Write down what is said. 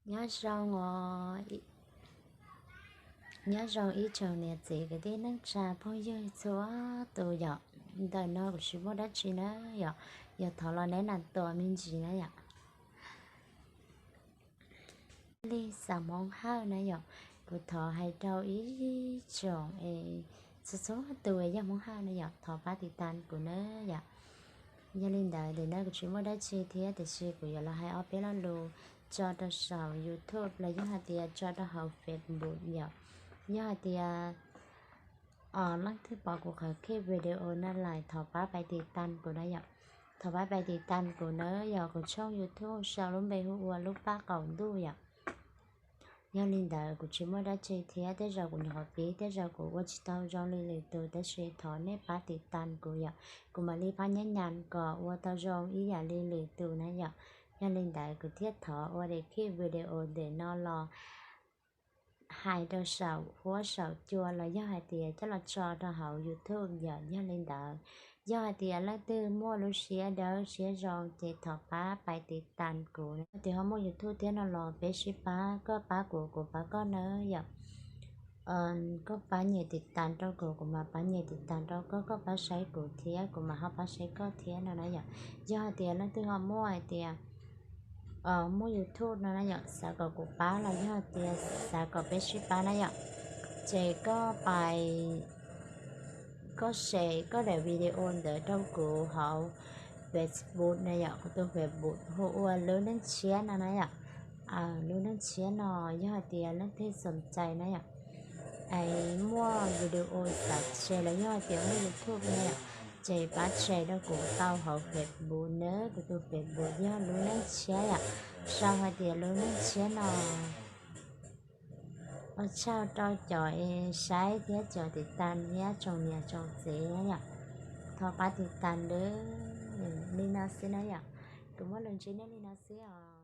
Nyob zoo os, nyob zoo ib tsoom niam txiv kwv tij neej tsa phooj ywg txhua tus yom. Ntawm no kuv tsis muaj dab tsi na yom, yog thov los neb nas tuas me ntsis na yom. Li xav Hmoob Hawj na yom, kuv thov hais rau ib tsoom es txhua txhua tus yog Hmoob Hawj na yom, thov pab tiv tas kuv na yom. Yog li ntawd ntawm no kuv tsis muaj dab tsi thiab tiam sis kuv yuav los hais ob peb lo lus tso rau saum YouTube los yog hais tias tso rau hauv Facebook yom. Yog hais tias leej twg pom kuv qhov clip video no lawm thov pab pais tiv tas kuv na yom. Thov pab pais tiv tas kuv na yom, kuv tshooj YouTube sau lub npe hu ua Lub Paj Qaum Ntuj yom. Yog li ntawd kuv tsis muaj dab tsi thiab, tej zaum kuv nyuam qhuav pib, tej zaum kuv ua tsis tau zoo li lwm tus, tab sis thov nej pab tiv tas kuv yom, kuv mam li pab nyab nyas kom ua tau zoo ib yam li lwm tus na yom. Yog li ntawd kuv thiaj thov ua daim clip video ntawm no los hais rau saum huab saum cua los yog hais tias coj los tso rau hauv YouTube yom. Yog li ntawd yog hais tias leej twg muaj lub siab dawb siab zoo ces thov pab pais tiv tas kuv. Yog tias ho muaj YouTube thiab no los peb sib pab, koj pab kuv kuv pab koj na yom. Koj pab nyem tiv tas rau kuv, kuv mam pab nyem tiv tas rau koj, koj pab saib kuv thiab kuv mam ho pab saib koj thiab no na yom. Yog hais tias leej twg ho muaj hais tias muaj YouTube no na yom, xav kom kuv pab los yog hais tias xav kom peb sib pab na yom, ces koj pais, koj share koj daim video ntawd rau kuv hauv Facebook na yom, kuv tus Facebook hu ua Lub Neej Tshiab no na yom. Lub Neej Tshiab no yog hais tias leej twg xoom cai na yom, es muaj video xav share los yog hais tias muaj YouTube na yom, ces pab share rau kuv tau hauv Facebook na, kuv tus Facebook yog Lub Neej Tshiab yom, sau hais tias Lub Neej Tshiab no. Ua tsaug rau cov es saib thiab cov tiv tas thiab tsoom niam tsoom txiv na yom. Thov pab tiv tas nawb. Li no xwb na yom, kuv muaj lus ntsib nej li no xwb os.